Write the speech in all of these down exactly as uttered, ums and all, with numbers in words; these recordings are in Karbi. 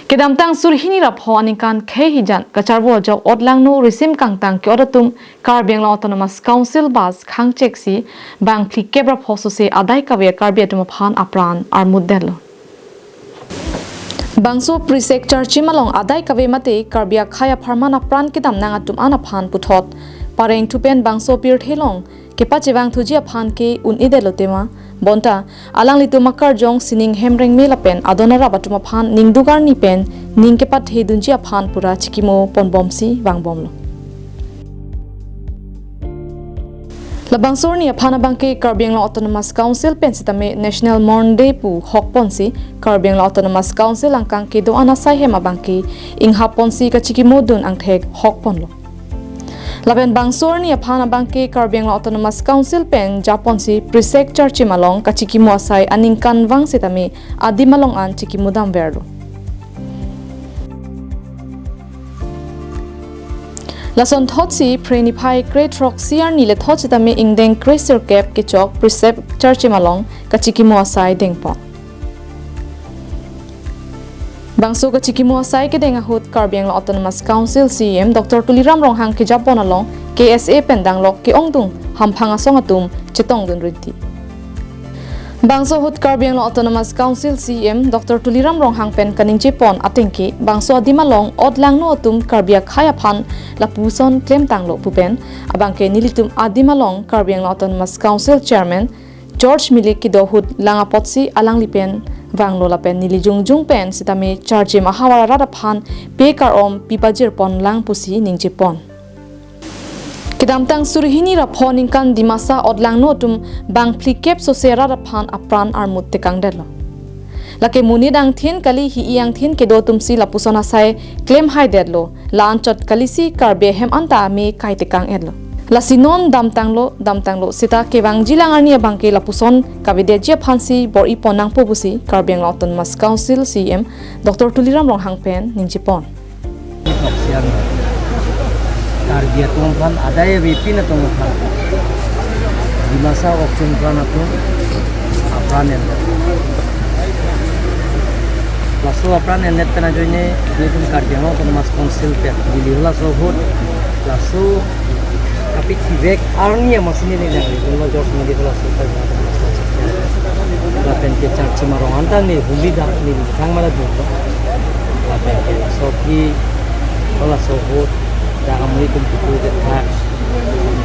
Kedamtang suri hini ra pho aningkan khei hijan kacharvo ajok otlangno risim kangtang ke-ot atum Karbi Anglong Autonomous Council bus khangcheksi bang phlikep ra pho sose adai kave Karbi atum aphan apran armut detlo. Bangso Prisek Charchim along adai kave mate Karbi akhei apharman apran kedam nang atum an aphan puthot pareng thupen bangso pirthe along kepachevang thuji aphan ke un-edetlo tema, bonta alanglitum akarjong sining hem rengme lapen adon arap atum aphan ning dugarni pen ning kepathe dunji aphan pura chikimo ponbomsi vangbomlo. Labangso arni aphan abangke Karbi Anglong Autonomous Council pen sitame National Mourning Day pu hokponsi Karbi Anglong Autonomous Council angkang kedo-an asai hem abangke inghapponsi kachikimo dun angthek hokponlo. Lapen bangso arni aphan abangke Karbi Anglong Autonomous Council pen japonsi Prisek Charchim along kachikimo asai aningkanvang sitame adim along an chikimo damverlo. Lason thotsi Phre niphai kre throksi arni le thot sitame ingdeng kre sirkep kechok Prisek Charchim along kachikimo asai dengpon. Bangso kachikimo asai kedeng ahut Karbi Anglong Autonomous Council C E M Doctor Tuliram Ronghang kejapon along K S A pen danglok ke-ongdung hamphang asong atum chetongdun rinti. Bangso ahut Karbi Anglong Autonomous Council C E M Doctor Tuliram Ronghang pen kaningjepon atengke bangso adim along otlangno atum Karbi akhei aphan lapuson klemtanglo pu pen abangke nelitum adim along Karbi Anglong Autonomous Council Chairman George Milik kedo ahut lang apotsi alangli pen vanglo lapen neli jongjong pen sitame Charchim ahavar arat aphan pe kar-om pipajirpon lang pusi ningjepon. Kedamtang suri hini ra pho aningkan Dimasa otlangno atum bang phlikep sose arat aphan apran armut tekangdetlo. Lake monit angthin kali hi-i angthin kedo atumsi lapuson asai klemhaidetlo, la anchot kalisi Karbi ahem anta ame kaitekang-etlo. Lasi non damtanglo, damtanglo seta kevangjilang arni abangke lapuson kavedetji aphansi bor-ipon nangpo pusi Karbi Anglong Autonomous Council C E M Doctor Tuliram Ronghang pen ningjepon. Karbi atum aphan adai avepin atum aphan Dimasa okchun pran atum apran endet. Laso apran endet pen ajoine nelitum Karbi Anglong Autonomous Council pen Delhi laso ahut laso kapithivek arni amatsi neli nangli tum lo George Milik laso Karbi Anglong Autonomous Council pen. Lapen ke Charchim arong anta neli humida neli thang mala dunlo. Lapen ke laso aphi laso ahut dak amri tum putu kethak,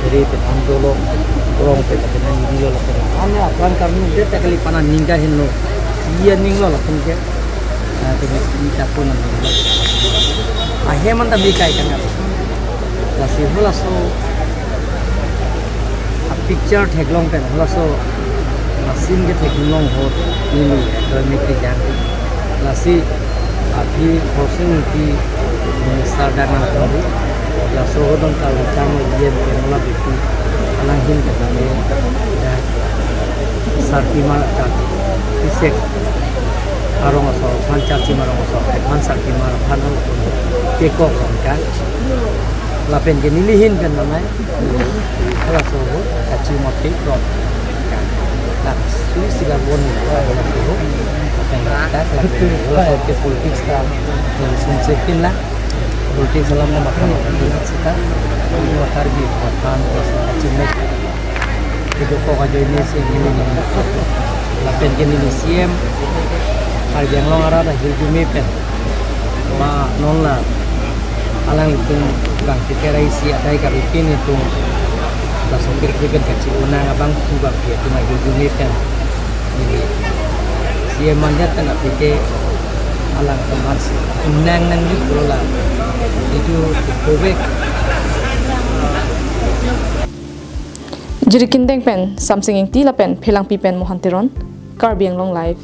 diri pen andolo, rong pen lapen neli lo lapen. Ane apran karmi det ta kali pana ningga henlo. Iya ninglo lapen ke. Ah, tum ita pun nang. Ahem anta bikai kan. Lasi halaso a picture theklong pen halaso a scene ketheklong ahut neli economic kejang. Lasi aphi housing ki minister dak nangkangdi. Laso ahut anta kanglo yen ke mala biki alang ahin ke kami dak Sarpimar dak Prisek arong asor aphan Charchim arong asor aphan Sarpimar aphan hal pun kekok rong kan. Lapen ke neli ahin pen nanai halaso ahut kachimot ke rong kan. Dak suri sila bon halaso ahut. Lapen dak lapen halaso ahut ke politics ta neli sumse pinlang. Politics alam na makan sita. Makar bi makan halaso ahut kachimot. Kedokok ajoine si neli neli. Lapen ke neli C M Karbi Anglong arat ahirjume pen. Ma non la alanglitum bang tikar isi adai kave pin atum laso pirthe pen kachipunang abang tu bang pi atum ahirjume pen. Neli C M manjat pen aphi ke alangtum aphan si unang nangji pulo la. Itu kobek. Jirikindeng pen Samsing Ingti lapen Phelangpi pen Mohan Teron, Karbi Anglong Live.